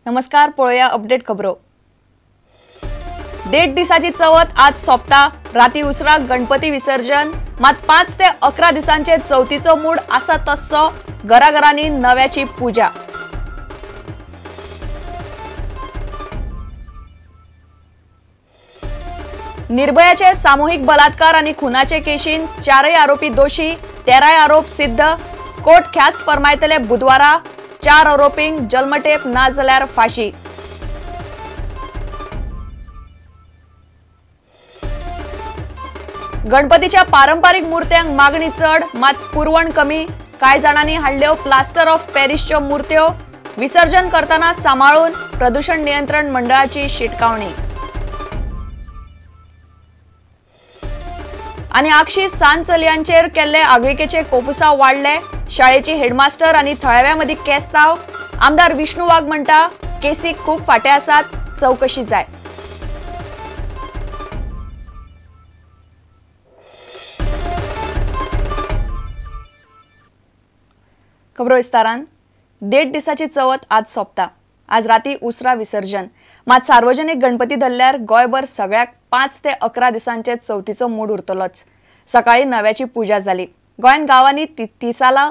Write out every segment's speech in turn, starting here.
नमस्कार, पळोवया अपडेट खबरो। देड दिसाची चवथ आज सोंपता। राती उसराक गणपती विसर्जन, मात 5 ते 11 दिसांचे चवथीचो मूड आसा तस्सो। घराघरांनी नव्याची पूजा। निर्भयाचे सामूहिक बलात्कार आणि खुनाचे केशीन 4 आरोपी दोषी, 13 आरोप सिद्ध। कोर्ट ख्यास्त फरमायतले बुधवारा। 4 आरोपींक जन्मठेप ना जाल्यार फाशी। गणपतीच्या पारंपरिक मूर्त्यांक मागणी चड, मात पुरवण कमी। कांय जाणांनी हाडल्यो प्लास्टर ऑफ पॅरिसच्यो मूर्त्यो। विसर्जन करतना सांबाळून प्रदूषण नियंत्रण मंडळाची शिटकावणी। आनी आक्षी सान चलयांचेर केल्ले आगळिकेचे कोफुसांव वाडले। शाळेची हेडमास्टर आनी थळाव्यां मदीं केस्तांव। आमदार विष्णू वाघ म्हणटा, केसी खूब फाटे आसात, चवकशी जाय। खबरो विस्तारान। देड दिसाची चवथ आज सोंपता। आज राती उसरा विसर्जन, मात सार्वजनिक गणपती धरल्यार गोंयभर सगळ्याक 5 ते 11 दिसांचे चवथीचो मूड उरतलोच। सकाळी नव्याची पूजा जाली। गोंयांत गांवांनी तिसाला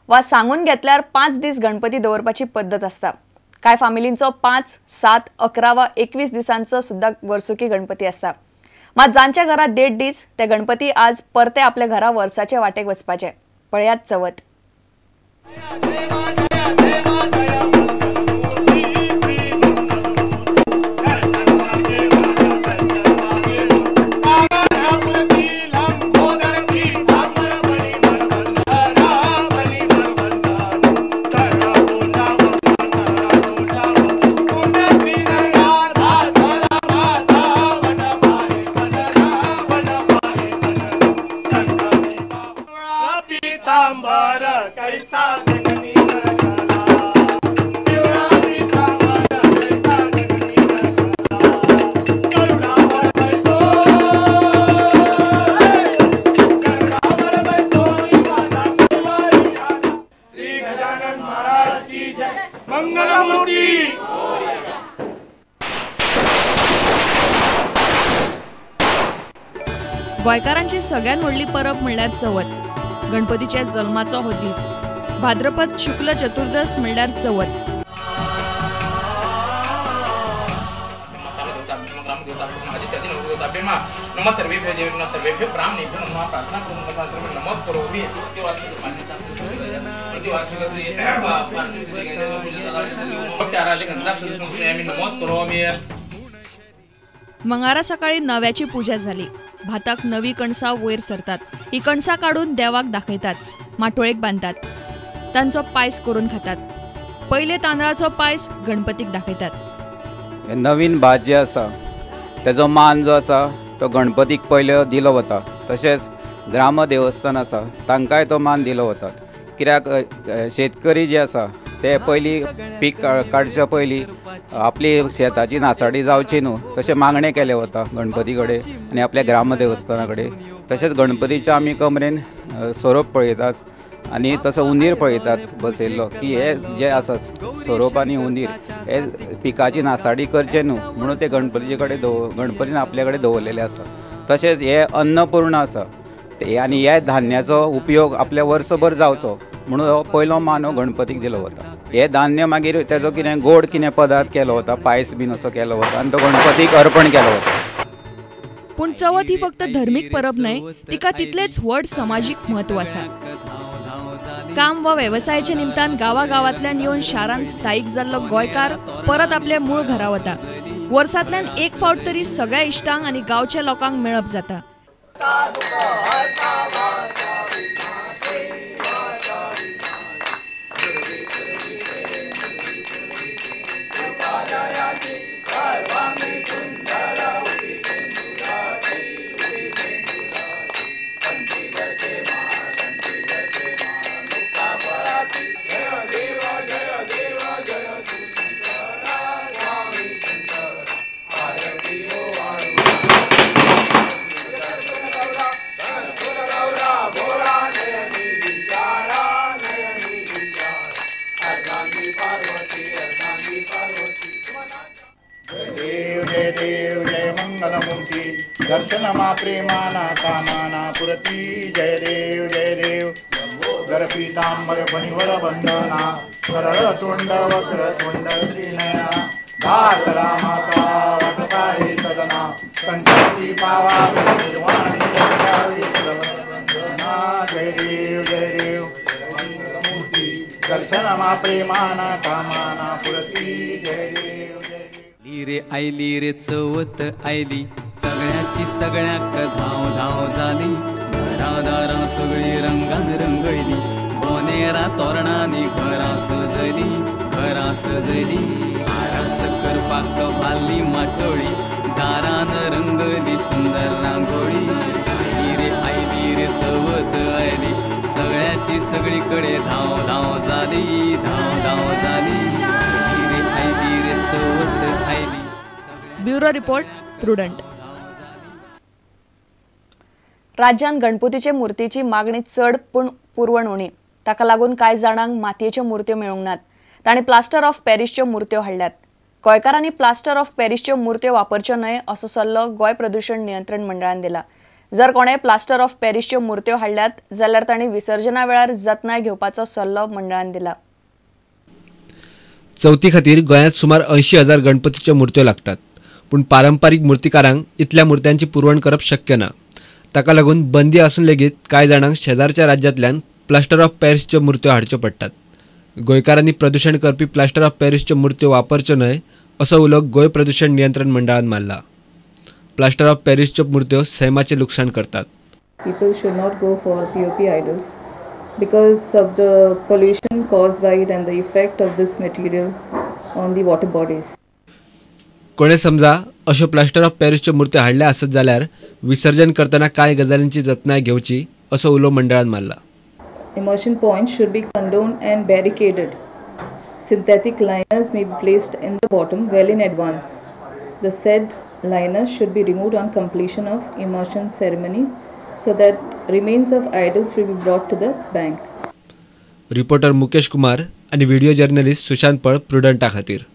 वा सांगून घेतल्यार 5 दीस गणपती दवरपाची पद्दत आसता। कांय फामिलींचो 5, 7, 11 वा 21 दिसांचो सुद्दां वर्सुकी गणपती आसता। मात जांच्या घरा देड दीस ते गणपती आज परते आपल्या घरा वर्साचे वाटेक वचपाचे। पळयात चवथ। गोंयकारांची सगळ्यात व्हडली परब म्हणल्यार चवथ। गणपतीच्या जल्माचो हो दीस। भाद्रपद शुक्ल चतुर्दश म्हणल्यार चवथ। मंगारा सकाळी नव्याची पूजा झाली। भाताक नवी कणसां वयर सरतात। ही कणसां काडून देवाक दाखयतात, माटोळेक बांदतात, तांचो पायस करून खातात। पयले तांदळाचो पायस गणपतीक दाखयतात। नवीन भात जे आसा तेजो मान जो आसा तो गणपतीक पयलो दिलो वता। तशेंच ग्राम देवस्थान आसा तांकांय तो मान दिलो वता। कित्याक शेतकरी जे आसा ते पयलीं पीक काडच्या पयलीं आपली शेताची नासाडी जावची न्हू तशें मागणें केलें वता गणपती कडेन आनी आपल्या ग्राम देवस्थाना कडेन। तशेंच गणपतीच्या आमी कमरेन सोरोप पळयतात आनी तसो उंदीर पळयतात बसयल्लो की हे जे आसा सोरोप आनी उंदीर हे पिकाची नासाडी करचे न्हू म्हणून ते गणपतीचे कडेन गणपतीन आपल्या कडेन दवरलेले आसा। तशेंच हे अन्नपूर्ण आसा आनी ह्या धान्याचो उपयोग आपल्या वर्सभर जावचो म्हणून हो पयलो मान हो गणपतीक दिलो वता। हे धान्य मागीर तेजो कितें गोड कितें पदार्थ केलो वता, पायस बीन असो केलो वता आनी तो गणपतीक अर्पण केलो वता। पूण चवथ ही फक्त धर्मीक परब न्हय, तिका तितलेच व्हड समाजीक म्हत्व आसा। काम वा वेवसायाच्या निमतान गांवागांवांतल्यान येवन शारांत स्थायीक जाल्लो गोंयकार परत आपल्या मूळ घरा वता। वर्सांतल्यान एक फावट तरी सगळ्या इश्टांक आनी गांवच्या लोकांक मेळप जाता। दर्शनमा प्रेमाना कामाना पुरती जय देव जय देव। लंबोदर पीतांबर फणिवर बंदना सरळ तोंड वक्र तोंड त्रिनयना दास रामाचा वाटताहे सदना संकटी पावा निर्वाणी वंदना जय देव जय देव। मंगलमूर्ती दर्शनमा प्रेमाना कामाना पुरती जय देव जय देव। रे आयली रे चवथ आयली सगळ्याची सगळ्याक धांव धांव जाली घरादारां सगळी रंगान रंगयली बोनेरा तोरणांनी घरां सजयली घरां सजयली आरास करपाक भाल्ली माटोळी दारान रंगली सुंदर रांगोळी आयली रे आयली रे चवथ आयली सगळ्याची सगळीकडे धांव धांव जाली धांव धांव जाली आयली रे आयली रे चवथ आयली। Bureau report, Prudent. राज्यान गणपतीचे मूर्तीची मागणी चड पूण पुरवण उणी, ताका लागून कांय जाणांक मातयेच्यो मूर्त्यो मेळूंक नात। तांणी प्लास्टर ऑफ पॅरिसच्यो मूर्त्यो हाडल्यात। गोंयकारांनी प्लास्टर ऑफ पॅरिसच्यो मूर्त्यो वापरच्यो न्हय असो सल्लो गोंय प्रदूषण नियंत्रण मंडळान दिला। जर कोणें प्लास्टर ऑफ पॅरिसच्यो मूर्त्यो हाडल्यात जाल्यार तांणी विसर्जना वेळार जतनाय घेवपाचो सल्लो मंडळान दिला। चवथी खातीर गोंयांत सुमार 80,000 गणपतीच्यो मूर्त्यो लागतात, पूण पारंपारीक मूर्तिकारांक इतल्या मूर्त्यांची पुरवण करप शक्य ना। ताका लागून बंदी आसून लेगीत कांय जाणांक शेजारच्या राज्यांतल्यान प्लास्टर ऑफ पॅरिसच्यो मूर्त्यो हाडच्यो पडटात। गोंयकारांनी प्रदूषण करपी प्लास्टर ऑफ पॅरिसच्यो मूर्त्यो वापरच्यो न्हय असो उलो गोंय प्रदूषण नियंत्रण मंडळान मारला। प्लास्टर ऑफ पॅरिसच्यो मूर्त्यो सैमाचें लुकसाण करतात। People should not go for POP idols because of the pollution caused by it and the effect of this material on the water bodies. कोणे समजा अश्यो प्लास्टर ऑफ पॅरिसच्यो मूर्त्यो हाडल्या आसत जाल्यार विसर्जन करतना कांय गजालींची जतनाय घेवची असो उलो मंडळान मारला। Immersion points should be condoned and barricaded. Synthetic liners may be placed in the bottom well in advance. The said liners should be removed on completion of immersion ceremony so that remains of idols will be brought to the bank. Reporter Mukesh Kumar आणि video journalist Sushant पळ, प्रुडंटा खातीर।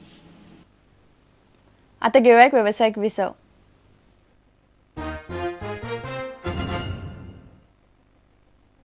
आता घेऊया एक व्यावसायिक विसव।